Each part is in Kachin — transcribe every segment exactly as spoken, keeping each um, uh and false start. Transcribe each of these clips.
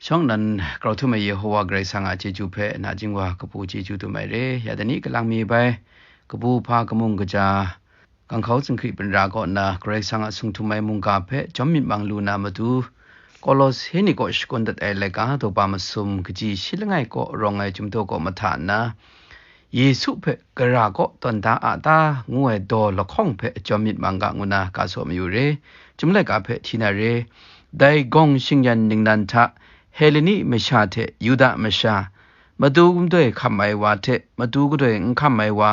Shawng nnan grau htum ai Yehowa Karai Kasang a chyeju hpe nachying wa kabu chyeju dum ai re. Ya dai ni kalang mi bai, kabu hpa kamung kaja, ganghkau zinghkri byin ra kaw nna, Karai Kasang a sung htum ai mungga hpe jawm myit mang lu na matu, Kawlose ni kaw shakun dat ai laika daw ba masum kaji shi langai kaw rawng ai chyum daw kaw mahta nna, Yesu hpe gara kaw tawn da a ta ngu ai daw lahkawng hpe jawm myit mang ga ngu na ga saw mayu re. Chyum laika hpe hti na re. Dai gawng shingyan ningnan hta, Heleni masha hte Yuda masha, matu gadoi hkam ai wa hte matu gadoi n hkam ai wa,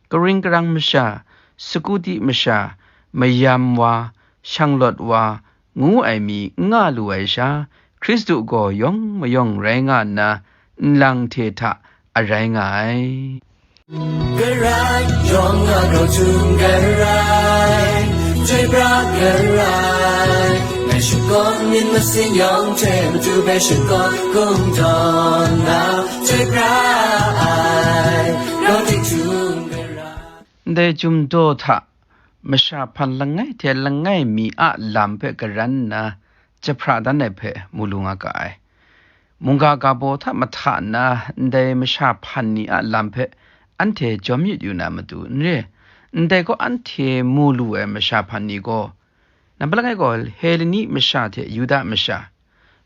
karing karang masha, sakuti masha, mayam wa, shanglawt wa, ngu ai mi n nga lu ai sha, Hkristu gaw yawng mayawng rai nga nna, nlang hte hta arai nga ai. Karai, yawng a grau htum karai, chyoi pra karai, ngai shakawn myit masin yawng hte matu hpe shakawn kungdawn na, chyoi pra ai, grau htum karai. Ndai chyum daw hta, masha hpan langai hte langai mi a lam hpe karan nna, jahpra dan ai hpe mu lu nga ga ai. Mungga ga baw hta mahta nna ndai masha hpan ni a lam hpe anhte jawm myit yu na matu n re. Ndai gaw anhte mu lu ai masha hpan ni gaw, nambat langai gaw Heleni masha hte Yuda masha,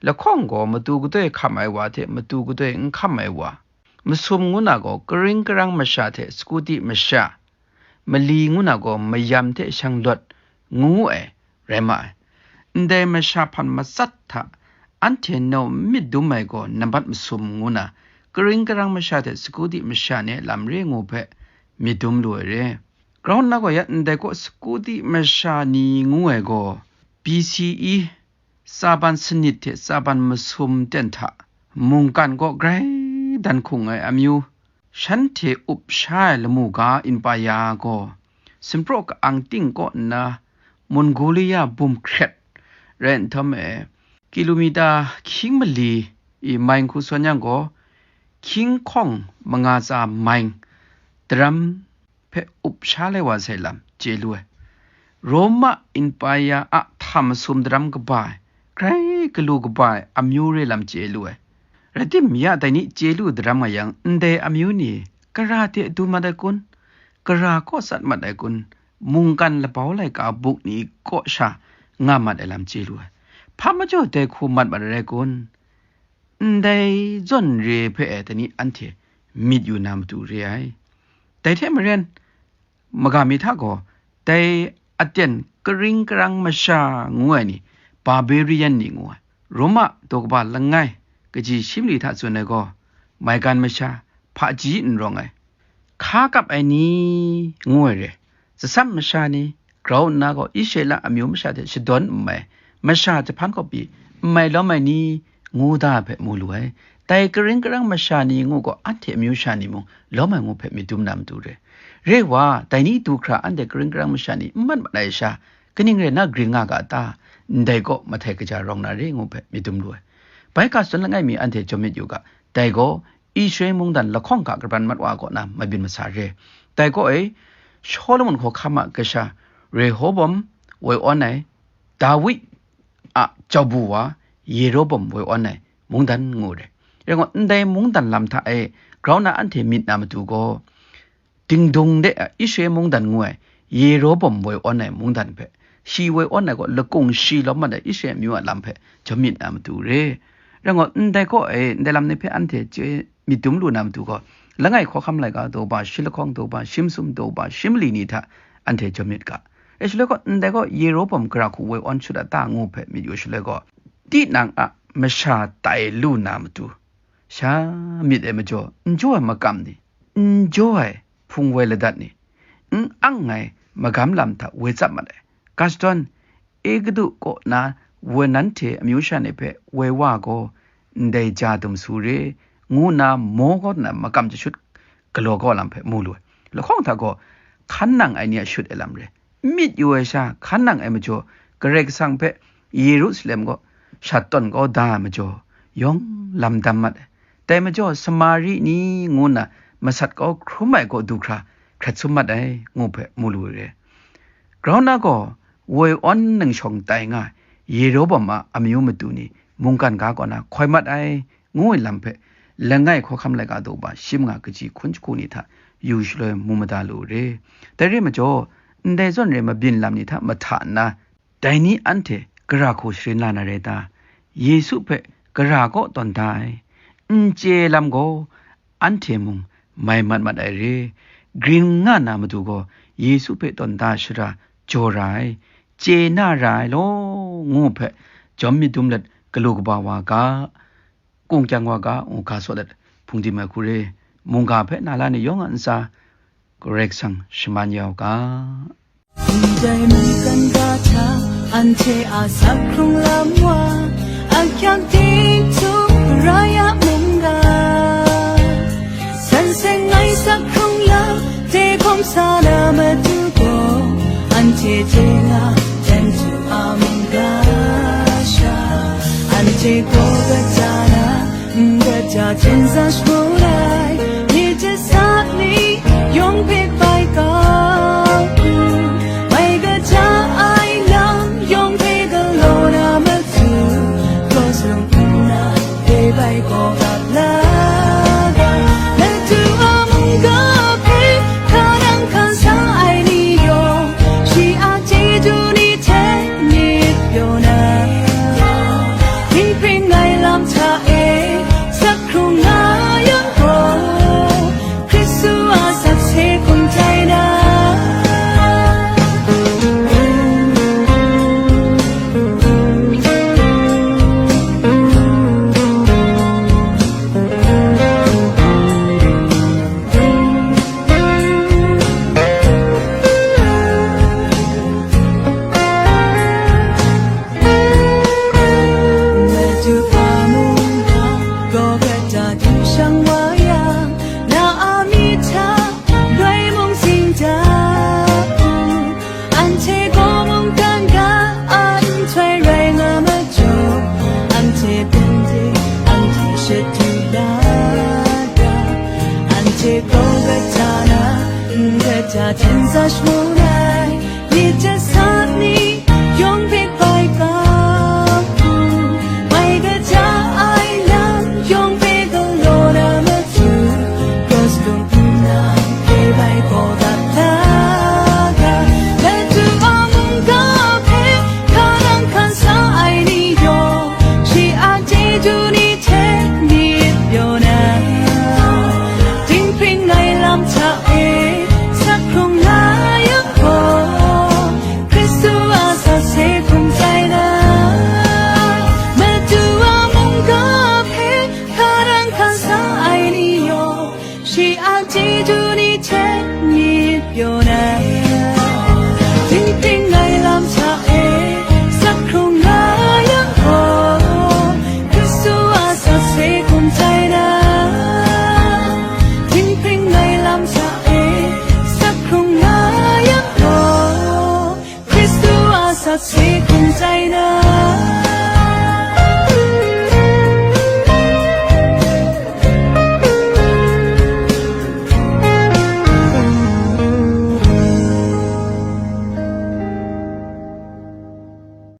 lahkawng gaw matu gadoi hkam ai wa hte matu gadoi n hkam ai wa, masum ngu na gaw karing karang masha hte sakuti masha, mali ngu na gaw mayam hte shanglawt ngu ai rai ma ai. Ndai masha hpan matsat hta anhte nau n myit dum ai gaw nambat masum ngu na, karing karang masha hte sakuti masha ni a lam re ngu hpe myit dum lu ai re. Grau nna gaw ya ndai kaw sakuti masha ni ngu ai gaw, B C E tsaban sanit hte tsaban masum ten hta mungkan kaw grai dan hkung ai amyu, shanhte up sha ai lamu ga Inpaya gaw, sumpraw ka-ang ting kaw nna Mongolia bum hkret rai nhtawm e, kilomita hkying mali i maing hku sawn yang gaw, hkying hkawng manga tsa maing daram hpe up sha lai wa sai lam chye lu ai. Roma Inpaya a hta masum daram kaba ai, grai galu kaba ai amyu re lam chye lu ai. Rai tim, ya dai ni chye lu daram nga yang, ndai amyu ni gara de du mat ai kun? Gara kaw tsat mat ai kun? Mungkan labau laika buk ni kaw sha nga mat ai lam chye lu ai. Hpa majaw dai hku mat mat ai rai kun? Ndai zawn re hpe e dai ni anhte myit yu na matu re ai. Dai hte maren, maga mi hta gaw, dai aten karing karang masha ngu ai ni, Barbarian ni ngu ai, Roma daw kaba langai kaji shi mali hta tsun ai gaw, maigan masha, hpaji n rawng ai, hka kap ai ni ngu ai re. Zatsam masha ni, grau nna gaw Israela amyu masha hte shadawn n mai, masha jahpan kaw pyi n mai lawm ai ni, ngu da hpe mu lu ai. Dai karing karang masha ni ngu gaw anhte amyu sha ni mung lawm ai ngu hpe myit dum na matu re. Re wa, dai ni du hkra anhte karing karang masha ni n mat mat ai sha, kaning rai nna grin nga ga ta? Ndai gaw mahtai kaja rawng na re ngu hpe myit dum lu ai. Bai ga tsun langai mi anhte jawm myit yu ga, dai gaw Israel mungdan lahkawng ga kabran mat wa kaw na mabyin masa re. Dai gaw e, Shawlumon hkawhkam a kasha Rehobam woi awn ai, Dawi a jau bu wa Yerobam woi awn ai mungdan ngu re. Rai ngut, ndai mungdan lam hta e grau na anhte myit na matu gaw, dingdung de a Israel mungdan ngu ai Yerobam woi awn ai mungdan hpe, shi woi awn ai gaw lakung shi lawm mat ai Israel amyu a lam hpe jawm myit na matu re. Rai ngut, ndai gaw e, ndai lam ni hpe anhte chye myit dum lu na matu gaw, langai hkawhkam laika daw ba, shi lahkawng daw ba, shi masum daw ba, shi mali ni hta anhte jawm myit ga. Rai shaloi gaw, ndai gaw Yerobam gara hku woi awn shut a ta ngu hpe myit yu shaloi gaw, tinang a masha tai lu na matu, sha myit ai majaw, n jaw ai makam ni, n jaw ai hpung woi ladat ni, n ang ai magam lam hta woi tsap mat ai. Ga shadawn, Egutu kaw na woi nanhte amyu sha ni hpe woi wa gaw, ndai ja dum su re, ngu nna maw kaw na makam jashut galaw kau lam hpe mu lu ai. Lahkawng hta gaw, hkan nang ai ni a shut ai lam re. Myit yu ai sha, hkan nang ai majaw, Karai Kasang hpe Yerusalem kaw sha tawn kau da ai majaw, yawng lam dam mat ai. Dai majaw, Samari ni ngu nna masat kau hkrum ai kaw du hkra hkrat sum mat ai, ngu hpe mu lu ai re. Grau na gaw, woi awn ningshawng tai nga ai Yerobam a amyu matu ni mungkan ga kaw na hkoi mat ai, ngu ai lam hpe, langai hkawhkam laika daw ba shi manga kaji hkun jahku ni hta yu shaloi mu mada lu re. Dai re majaw, ndai zawn re mabyin lam ni hta mahta nna, dai ni anhte gara hku sharin la na rai ta? Yesu hpe gara kaw tawn da ai, n chye lam gaw, anhte mung mai mat mat ai re. Grin nga na matu gaw Yesu hpe tawn da shara jaw ra ai, chye na ra ai law, ngu hpe jawm myit dum let galu kaba wa ga, kung kyang wa ga, ngu ga saw let hpung di mai hku re. Mungga hpe na la ni yawng a ntsa, Karai Kasang shaman ya u ga. Ndai mungkan ga hta anhte a sak hkrung lam wa, a hkyang ting htum rai a mungga, san seng ai sak hkrung lam de hkawm sa na matu gaw, anhte hte na jan tu a mungga sha, anhte gaw kata na, n kata hten sa shamu ai, ni hte sa ni yawng hpe bai kau u, mai kata ai lam yawng hpe galaw na matu, gaw sung nna, dai bai gaw gap la ga, Madu a mungga hpe hka nang hkan sa ai ni yawng, shi a chyeju ni hte myit pyaw na, hpring hpring ai lam hta e sak hkrung nga yang gaw, Hkristu a sakse hkum tai na. Madu a mungga gaw kata du shang wa yang, na a myit hta loi mung sing da u. Anhte gaw mungkan ga a nhtoi rai nga majaw, anhte hpang de anhte shadu la ga, anhte gaw kata na, n kata hten sa shamu